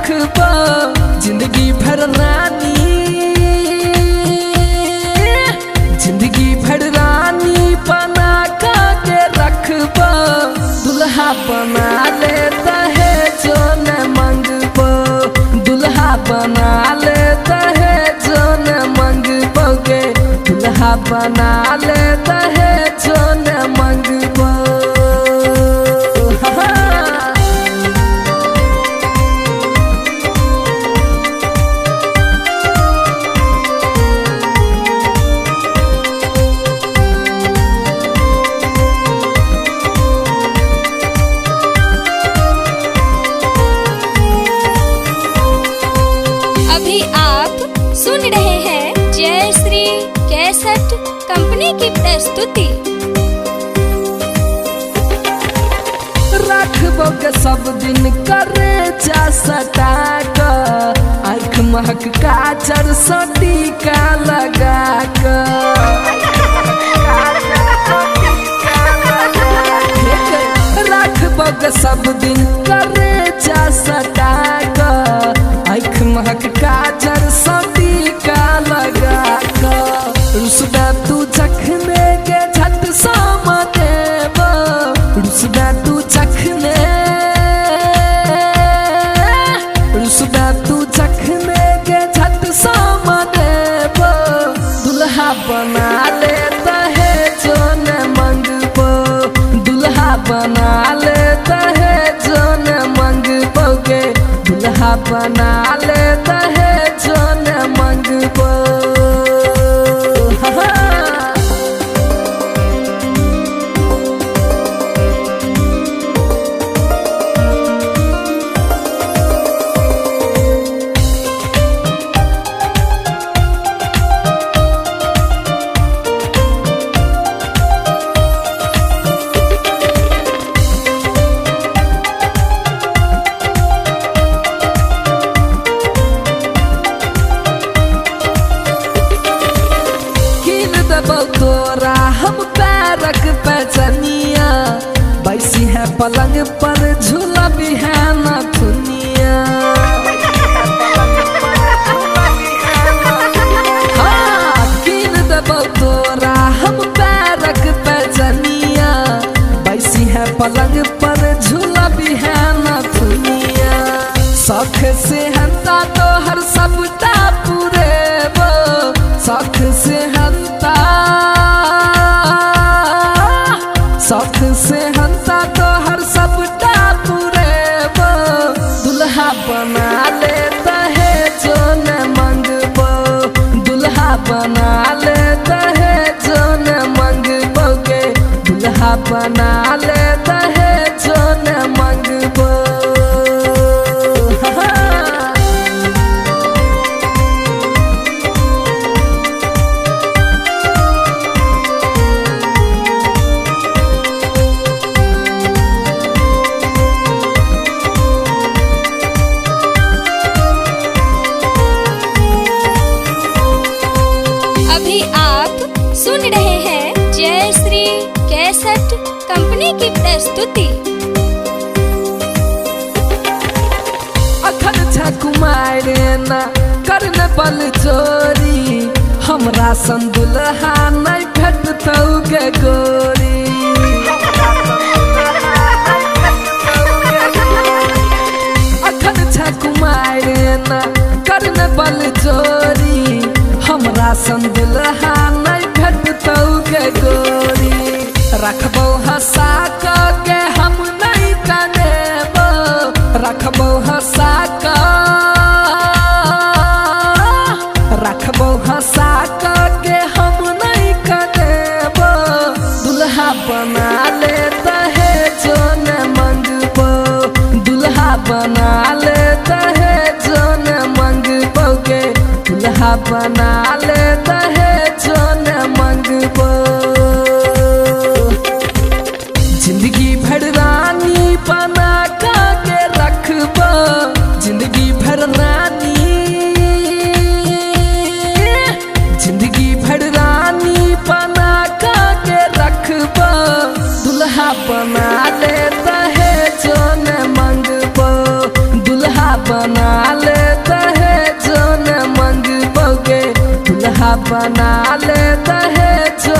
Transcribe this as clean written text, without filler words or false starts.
रखबो, जिंदगी भर रानी, जिंदगी भर रानी बना के रखबो। दुल्हा बना लेता है जो न मंगबो, दुल्हा बना लेता है जो न मंगबोगे, दुल्हा बना लेता है जो न मंगबो। अभी आप सुन रहे हैं जय श्री कैसेट कंपनी की प्रस्तुति। रखबो के सब दिन करे जा सटा क, आँख महक काजर सटीका लगा क। रखबो के सब दिन करे जा सटा क, आँख महक काजर सटीका लगा क। रुसबा तू जखने के झट सामा देब, रुसबा तू जखने, रुसबा तू जखने के झट सामा देब। दुल्हा बना लेता है जो न मंगबो, दुल्हा बना लेता है जो न मंगबोगे, दुल्हा बना लेता है जो न मंगबो। तोरा हम पैरक पैजनिया, बैसी है पलंग पर झूला भी है नथुनिया। हाँ, कीन देबौ तोरा हम पैरक पैजनिया, बैसी है पलंग पर झूला भी है नथुनिया। शौख से हंता तोहर सबटा पुरेबो, शौख से हंता, शौख से हंता तोहर सबटा पुरेबो। दुल्हा बना लेता है जो न मंगबो, दुल्हा बना लेता है जो न मंगबोगे, दुल्हा बना लेता है जो न मंगबो। अभी आप सुन रहे हैं जय श्री कैसेट कंपनी की प्रस्तुति। अखन छा कुमार ना करने बल चोरी, हमरा सन दुल्हा नहीं भेटतौ गे गोरी। अखन छा कुमार ना करने बल चोरी, हमरा सन दुल्हा नहीं भेटतौ गे गोरी। रखबो हंसा के हम नहीं कनेबो, रखबो हंसा के, रखबो हंसा के हम नहीं कनेबो। दुल्हा बना लेता है जो न मंगबो, दुल्हा बना लेता है जो न मंगबोगे, दुल्हा बना लेता है जो न मंगबो। जिंदगी भर रानी बना के रखबो, जिंदगी भर रानी, जिंदगी भर रानी बना के रखबो। दुल्हा बना लेता है जो न मंगबो, दुल्हा बना बना ले दहेजो।